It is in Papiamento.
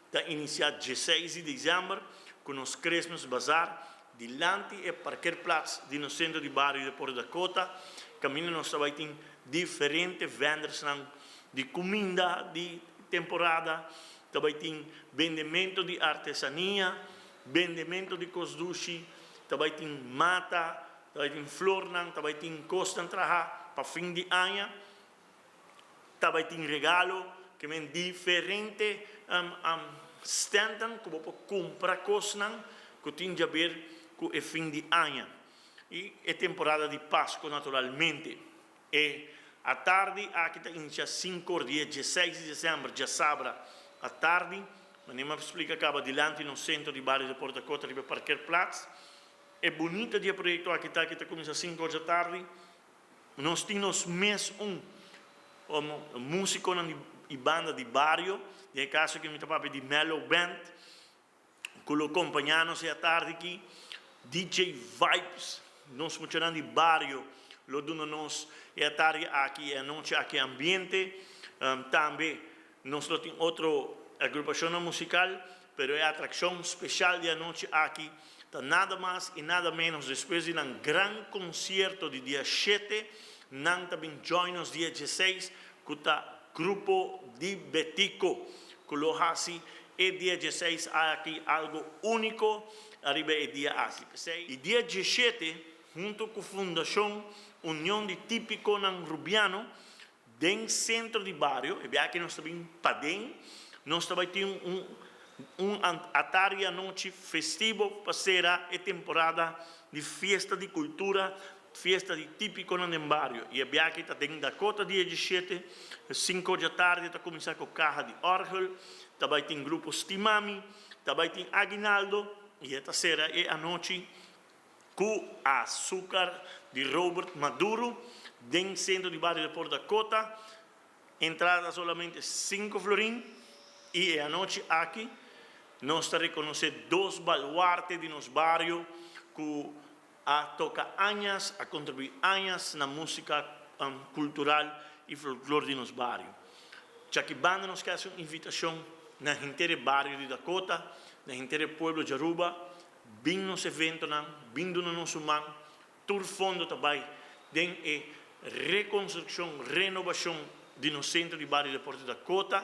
Ta inicia 16 di december cu nos Christmas Bazaar dilanti e parkeerplaats di nos centro di bario di Port Dakota. Caminda nos tambe tin diferente vendors di cuminda di temporada, tambe tin bendemento di artesania, bendemento di cos dushi, tambe tin mata, tambe tin flor, tambe tin cos traha pa fin di aña, tambe tin regalo, kiermen diferente stand cu bo cumpra cos cu tin di haber cu e fin di aña. Y e temporada di Pasco, naturalmente. E atardi aki ta inicia 5 or, dia 16 di december, diasabra atardi, manera mi a splica caba, dilanti na centro di bario di Port Dakota, riba parkeerplaats. E bunita di e proyecto aki ta cu ta cuminsa 5 or di atardi. Nos tin mes un musico y banda di bario, den e caso cu mi ta papia di Mellow Band, cu lo acompaña nos e atardi aki. DJ Vibes, nos muchanan di bario, lo duna nos e atardi aki, e anochi aki ambiente. Tambe nos tin otro agrupacion musical, pero e atraccion special di e anochi aki ta nada mas y nada menos, despues di un gran concierto di dia 7, nan tambe join nos dia 16, cu ta Grupo di Betico, cu lo hasi e dia 16 aki algo unico ariba e dia aki. Y dia 17, hunto cu Fundacion Union di Tipico Rubiano, den centro di bario, y aki nos tambe paden, nos tambe tin un atardi anochi festivo pa cera e temporada di fiesta di cultura, fiesta di Tipico na bario. Y aki ta den Dakota dia 17, 5 di atardi, ta cuminsa cu caha di orgel, tambe tin grupo Stimami, tambe tin Aguinaldo, y ta cera e anochi cu Açúcar di Robert Maduro, den centro di bario di Port Dakota. Entrada solamente 5 florin y e anochi aki nos ta reconoce dos baluarte di nos bario cu a toca aña, a contribui aña na musica cultural y folclore di nos bario. Aki banda nos kier un invitacion na henter bario di Dakota, na henter pueblo di Aruba, bin nos evento nan, bin duna nos man, tur fondo tambe den e reconstruccion, renobacion di nos centro di bario di Port Dakota.